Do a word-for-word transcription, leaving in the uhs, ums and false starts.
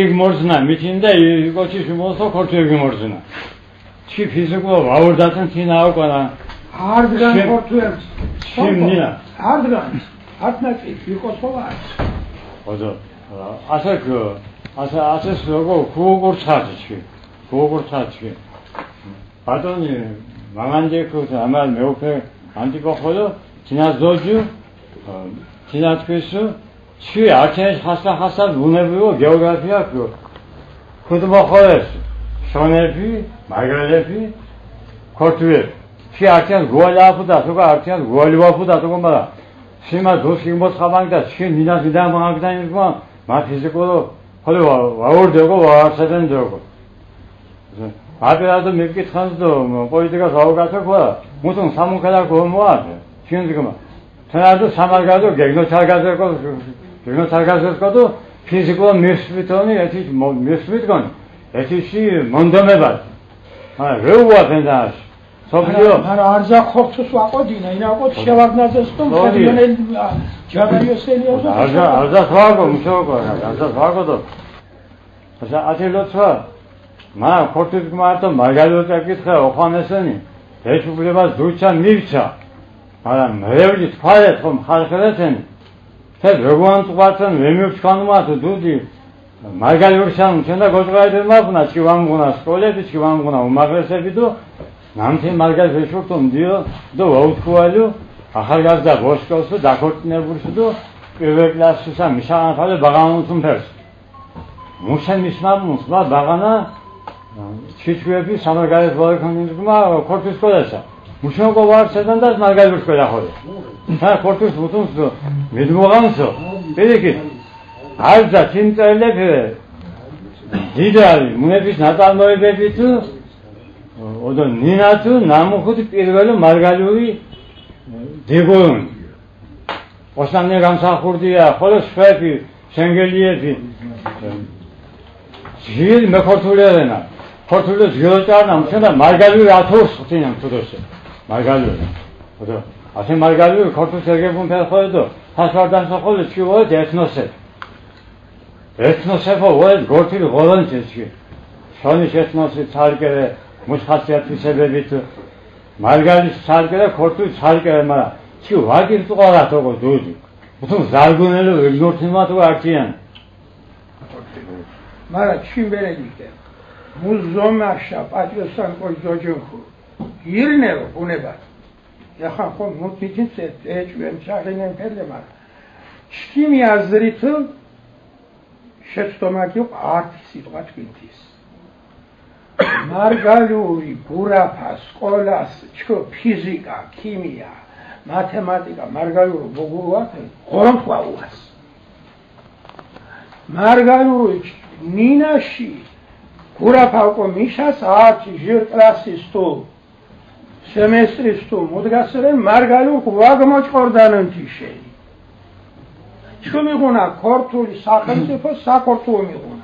გიმორძნა, მიჩნდა, ი-, კოჩი შუმოსო ქორთუე გიმორძნა. ჩი ფიზიკო ვაურდატან თინა უკანა. არდგან შიმ-, ქორთუე. შიმ ნინა. არდგან. ართნაკი, იყო სოლა. ოდო, ა, ასე გ-, ასე, ასე როგორ ქუგურცაც ჩი. ქუგურცაც ჩი. ბატონი, მამანდი ქუთ, ამარ მეუფე ანტიპოხოლო, თინა ძოჯუ, თინა თქვისუ, ჩი ართენს ხასა ხასად ბუნებრივო გეოგრაფია ქუთ. ქუთ მოხორეს, შონეფი, მარგალეფი, ქორთუეფი. ჩი ართენს გუალა აფუდა, თუკა ართენს გუალი ვაფუდა, თუკა მარა. შიმა დუს გიმბოს ხაბანკდა, ჩი მინას მიდა მანგდა ინგმა, მა ფიზიკულო, ხოლო ვა-, ვაურდე გო, ვაარსებენ დე გო. აპირადო მიკითხანს დო, პოლიტიკას აუგასე ქვა, მუთუნ სამუნ ქალა ქომოა, ჩინზგმა. თანადო სამარგადო გეგნო თარგაზე ქო, გეგნო თარგაზე ქო დო, ფიზიკო მისვიტონი, ეთი მო-, მისვიტგონი, ეთი ში მონდომებად. ა, რეუვა ფენდას. სოფიო. მარა, მარა არზა ხორცუს ვაყოდინა, ინა ყო შევარდნაზეს თო, მხედიონელ, ა, ჯაგაიოსელიო. არზა, არზა სვაგო, მუშაობა, არზა სვაგო დო. აზა ათი ლოცვა. მა ქორთუს გმარტო მარგალიო წაკითხა ოხანესენი. ეს უფლებას დუჩა მივცა. მაგრამ მრევლი თქვა ეთო მხარხერეთენი. თე ვეგუან ტყვათენ ვემიუჩქანუმა თუ დუდი. მარგალ ურშან ჩენდა გოჭრაიდე მაფუნა, ჩი ვამგუნა სკოლები, ჩი ვამგუნა უმაღლესები დო. ნამთი მარგალ ვეშურთო მდიო დო ვაუთქუალუ ახალგაზრდა ბოშკოსუ დაქორწინებულსუ დო პირველ კლასსა მიშანათალე ბაღანუთუნ ფერს. მუშა მისმამუნს მა ბაღანა ჩიჩუები სამარგალეს ბალკონინგმა ქორთუს სკოლასა. მუშონკო ვარ სედანდას მარგალ ურშ სკოლა ხორე. თა ქორთუს მუთუნს მიდმოღანსო. პედიკი. არზა თიმ წერლეფე. დიდარი, მუნეფის ნატალმოებები თუ, ოდო ნინა თუ, ნამუხუთ პირველო მარგალური დეგორუნ. ოსანე გამსახურდია, ხოლო სვეპი, შენგელიები. ჟილ მე ქორთულე რენა. ქორთულე ჟილო ჭარნა, მუშენდა მარგალური ათოს ხთინან თუდოსე. მარგალური. ოდო, ასე მარგალური ქორთუს ეგებუნ ფერხოედო, ფასვარდანსა ხოლო ჩიოეთ ეთნოსე. ეთნოსეფო ვოეთ გორთილ ღოლანჩეჩი. შონიშ ეთნოსი ცალკერე, მუშ ხასიათი სებები თუ, მარგალის ცალკერე, ქორთუს ცალკერე, მარა ჩი ვაგირ ტუყარათ ოკო დუდი. უთუმ ზარგუნელო ვიგნორთიმა თუ ართიან. მარა ჩიმ ბერენიკე. მუზომაშა პატიოსან კოჯ ძოჯონხუ. ირნეო ბუნება. ეხა ხო მუდმიჩინც ეჭვენ ჩაღინენ ფერლე, მარა ჩქიმი აზრით შეცდომა გიყ ართი სიტყვა თვითის. მარგალური გურაფა სკოლას ჩქო ფიზიკა, ქიმია, მათემატიკა მარგალურო ბოგურუა, ღორონთქვა უას. მარგალურო ნინაში გურაფა უკო მიშას ართი ჟირ კლასის თუ სემესტრის თუ მუდგასერენ მარგალურქ ვაგმოჭორდანანთი შენი. ჩუმიღუნა ქორთული სახელმწიფო, საქორთულო მიღუნა.